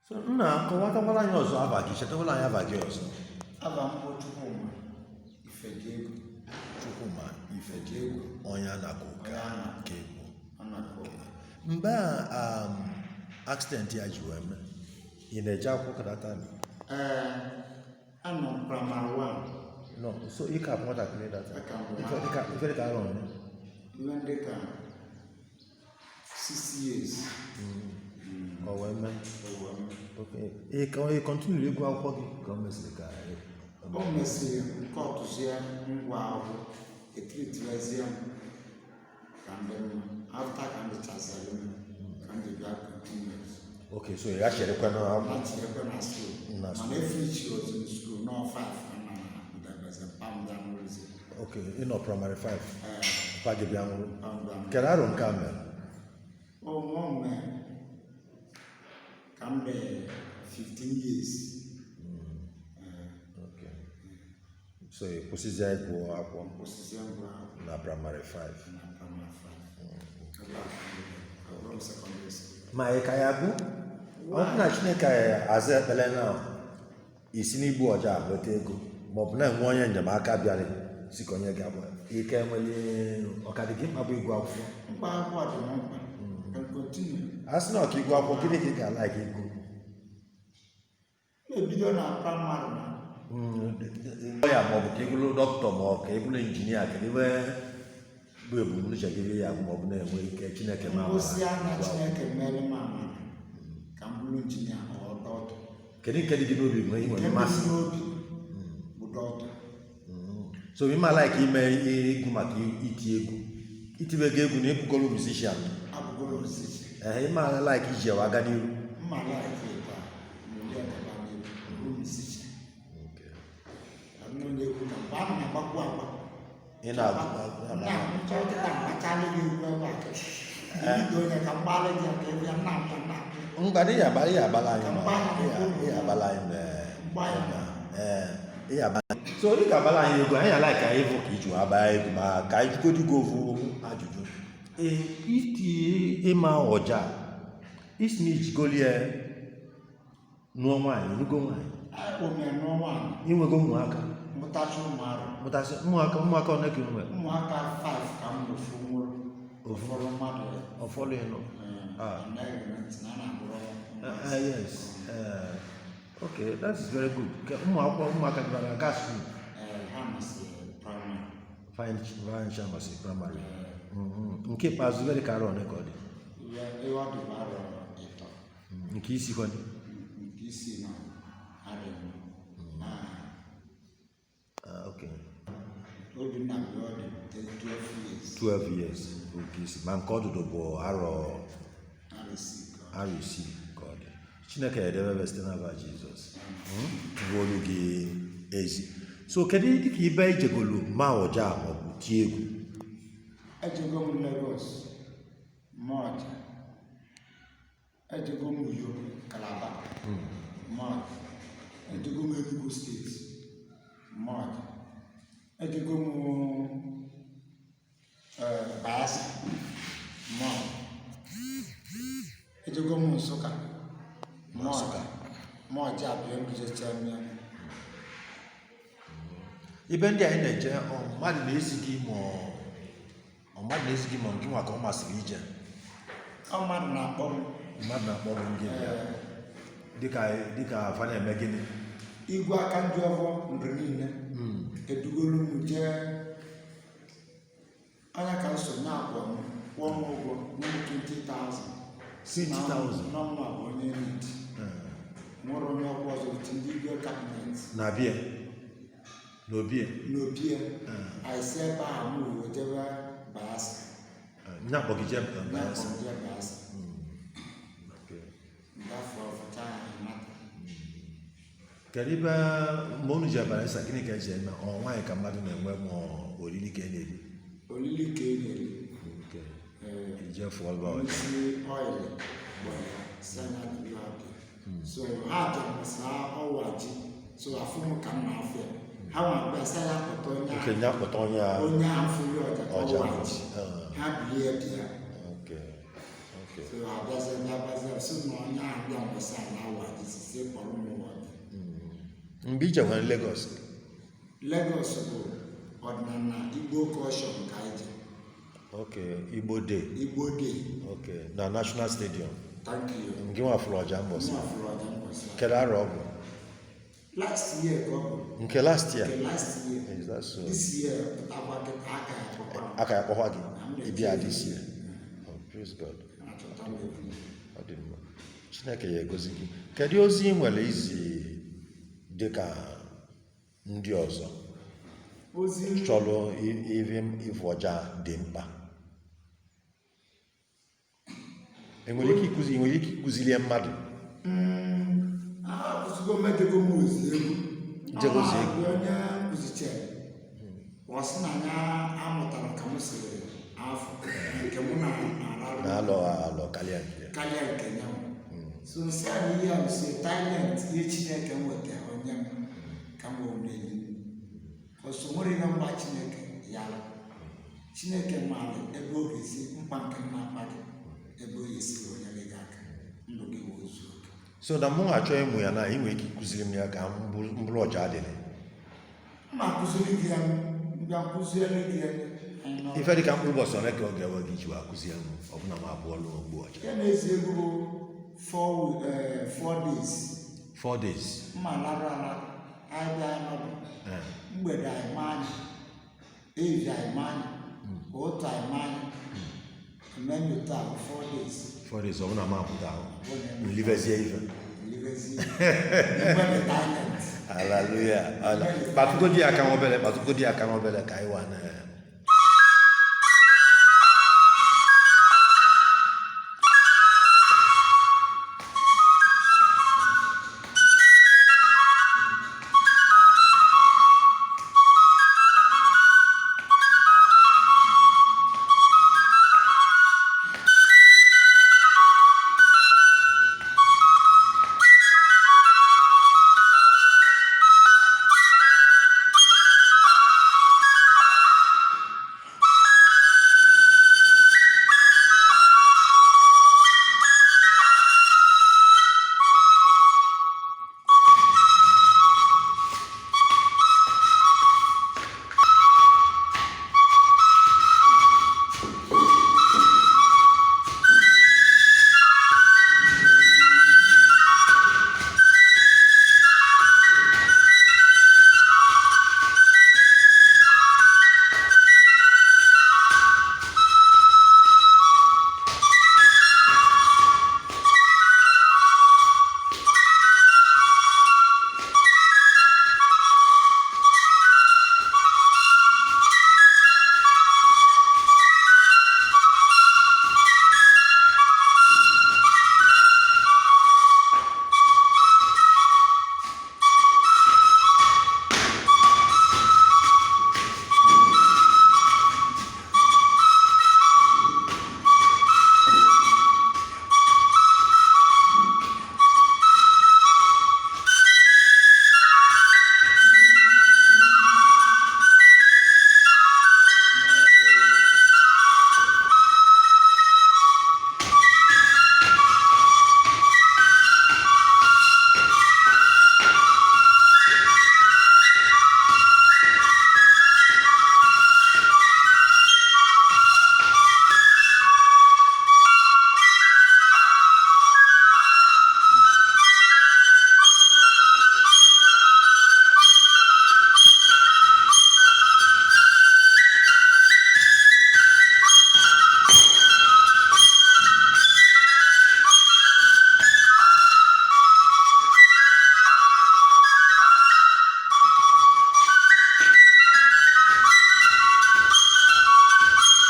So nna, kọwatakwala anyị ọzọ aba gị, chetakwala anyị aba gị ọzọ. Aba m bụ Chukwuma Ifediegwu. Chukwuma Ifediegwu, onye a na-akụ Onye a na-akụ. Ka egwu. Anakụ. Mgbe a accident ya ji wee mee, ị na-eje akwụkwọ that time? Ee, anọ m primary 1. No, so ị ka bụ nwatakịrị that time? Aka m bụ. Ife dịka arọ ole? Ihe ndị ka 6 years. Ọ wee mee? O wee mee. Okay. Ị ka ị continue ịgụ akwụkwọ gị ka o mesịrị ka O mesịrị nke ọtụzie ngwa ahụ etreatiwezie m ka ndị mma. After ka m dịchazịrị m ka m ji bịa continue. Okay, so ị ghachirekwa na akwụkwọ? Nachiekwe na school. Na Mana efinish ozu school nọ 5 ka nọ na Budapest, pam bịa n'ụlọzi. Okay, ị nọ primary 5? Ee. Pa gị bịa nwụrụ? Pam bịa n'ụlọ. Kedu arọ nke a mere? O mee ka m dị 15 years. Okay. So ị kwụsịzie ịgụ akwụkwọ? Kwụsịzie ngwa akwụkwọ. Na primary 5? Na primary 5 ebe a ka m dị. Agụrụ m secondary school. Ma ị ka ya gụ? Ọ bụ na Chineke aza ekpere na isi n'igbu ọja nweta ego, maọbụ na-enwe onye enyemaka bịara si ka onye ga-agba ike, nwere ọka dị gị mkpa bụ ịgụ akwụkwọ? Mkpa akwụkwọ dị m mkpa. Can continue. A sị na ọka ịgụ akwụkwọ, gịnị ka ị ga-alike ịgụ? Na-ebido na primary na Ya maọbụ ka ị bụrụ dọkịta, ma ọ ka ị bụrụ injinia, kedu ebe bụ ebumnuche gị ya bụ, maọbụ na-enwe ike Chineke ma Ngosi anya Chineke mere m amara ka m bụrụ injinia ọ dọkịta. Kedu nke dị gị n'obi mgbe ị nwere Nke dị m mmasị? n'obi bụ dọkịta. So ị ma like ime egwu maka iti egwu, itibego egwu na ịbụgoro musician? Abụgoro musician. Ee, ị ma like iji ewe aga n'iru? Mma like ịba n'ụdị agaba n'iru bụrụ musician. Abụ onye egwu na mgbe ana m agbakwu agba. Ị na-agụ? Nna m chọọ kịta mgbachalị gị egwu ebe a, ibido onye ka mgbalị gị ka ebe ya nna-apụ nna-apụ. Mgba ị ya agbala anyị ma Ka mgba ị ya agbala anyị Mgba ya. Ee, ị ya agbala. So ị ga-agbala anyị egwu anyị ala ka anyị bụ ka iji wee agba egwu, ma ka anyị jụgodu gị ofu ajụjụ. Ee, iti ịma ọja isi na ijigolie nụọ nwaanyị, nugo nwaanyị? Akpọ m ya n'ọnwa a. Inwego ụmụaka? Mụtacha ụmụarụ. Mụtasị ụmụaka. Ụmụaka one ka ị nwere? Ụmụaka 5 ka m ofu nwụrụ, ụfọdụ mmadụ ya. Ụfọdụ ịnụ. Ah. Anaghị eme ntị na a na-akpọrọ. Yes. Okay, that is very good. Ka ụmụ akwụkwọ, ụmụaka bịara aga school? Ee, ha masịrị primary. Fine, fine, masị primary. Nke ikpeazụ very ka arọ one ka ọ dị? Ihe ihe ọ dị bụ arọ 3. Nke isi kwanụ? Nke isi nọ adịghị na. Ah, okay. Obinna bụ ọ dị 12 years. 12 years bụ nke isi, ma nke ọdụdụ bụ arọ? Arọ 6 ka ọ Arọ 6 ka ọ dị. Chineke edebe ebe site n'aba Jizọs. Bụ olu gị ezi. So kedu dịka ibe ijegolu ma ọja maọbụ tie egwu? Ejego m Lagos Mọja, ejego m Uyo, Calabar Mọja, ejego m Enugu Steeti Mọja, ejego m Bayelsa Mọja, ejego m Nsụka Mọja. Mọja abịa m jecha m ya. Ibe ndị anyị na-eje, ọ mmadụ na-ezi gị ma ọ mmadụ na-ezi gị, ma gị nwa ka ọ masịrị ije? Ọ mmadụ na-akpọ m. Mmadụ na-akpọ gị gị bịa? Dịka afa na-eme gịnị? Igwe aka ndị ọfọ mgbe niile edugolu m jee anya ka nso na-akpọ m, kwụọ m ụgwọ, nye m 20,000. 20,000? N'ọnwa bụ onye lead, nwere onye ọkwa ọzọ otu ndị igwe cabinet. Na bie na obie? N'obi ya. Anyị si ebe a m wee jebe Bayelsa. Nya akpọ gị jee na Bayelsa? akpọ m jee Bayelsa. Ngafe ọfụcha ya nata. Kedu ebe mgbe unu ji Bayelsa, gịnị ka eji eme? Ọ nwaanyị ka mmadụ na-enwe, ma ọ oriri ka e na-eri? Olili ka e na-eri. Ee. Ije fụọ ebe ọ Isi oil gbọrọ ya si anya duru abịa, so ha bịara saa ọwa ji, so afụ m ka m na-afụ ya, ha nwa bịa sị ya kpọta onye Oke ahụ. Nya kpọta onye a. Onye ahụ fụrụ ọja ka Ọja. ọwa ji. Ha bilie bịa. Okay. So ha bịazie bịa bịazie so na onye ahụ bịa mbọsị a na-awa ji. Mgbe ije nwere Lagos? Lagos bụ ọdịnala Igbo culture nke anyị ji. Ok, Igbo Day. Igbo Day. Ok, na National Stadium. Thank you. Nke nwa fụrụ ọja mbọsị? Nwa fụrụ ọja mbọsị. Kedu arọ ọ bụ? Last year ka ọ bụ. Nke last year? Nke last year. Is that so? This year pụtakwa kịta aka ya kpọkwa. Aka ya kpọkwa gị ịbịa this year. Oh, praise God. Achọta m egwu. Ọ dị mma. Chineke ya egozi gị. Kedu ozi ị nwere izi dịka ndị ọzọ Ozi chọrọ ive ịfụ ọja dị mkpa? Enwere ike ịkụzi, nwere ike ịkụziri ya mmadụ? Akụzigo m, ejego m ozi egwu. Ijego ozi egwu. Ọ bụ onye kụzichere ọ sị na ya amụtara ka m siri afọ nke mụ na-ararụ Na-alọ alọ karịa nke ya. Karịa nke ya. So nsị a na ihe a bụ si talent, ihe Chineke m wetara onye m ka m wee na-eli. Ọsọ nwere ihe mgba Chineke ya, Chineke maara ebe ọ ga-esi mkpa nke m na-akpa gị, ebe ọ ga-esi wee nyere gị aka, ndụ gị wee zuo oke. So na mụ achọ ịmụ ya, na ị nwere ike ịkụziri m ya ka m bụrụ ọja adịrị? M na-akụziri gị ya, mbịa kụziere gị ya, anyị nọ. Ife dịka mkpụrụ ụbọchị ole ka ọ ga-ewe gị ji wee akụzi ya m, ọbụna m abụọ lụọ ogbu ọja? Ya na-ezi egwu bụ 4 days. 4 days. Mma larụ ala, anyị bịa, anyị nọdụ. Mgbede anyị maa anyị, evi anyị maa anyị, ụtụ anyị maa anyị, emenyụta bụ 4 days. 4 days, ọbụna m apụta ahụ nlibezie ife. Livezi mgbe talent. Hallelujah. Kpatụgodi aka nwa obere, kpatụgodi aka nwa obere ka anyị wa na.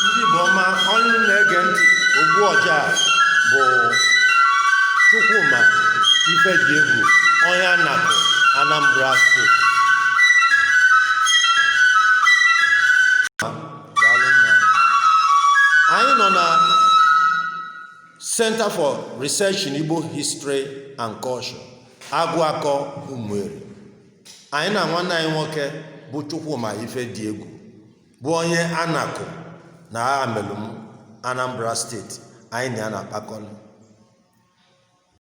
Ndị Igbo ọma, onye na-ege ntị, ogbu ọja a bụ Chukwuma Ifediegwu, onye Anakụ, Anambra Steeti. Daalụ nna. Anyị nọ na Center for Research in Igbo History and Culture, Agụakọ, Umueri. Anyị na nwanne anyị nwoke bụ Chukwuma Ifediegwu, bụ onye Anakụ na Amelum, Anambra Steeti. Anyị na ya na-akpakọrọ.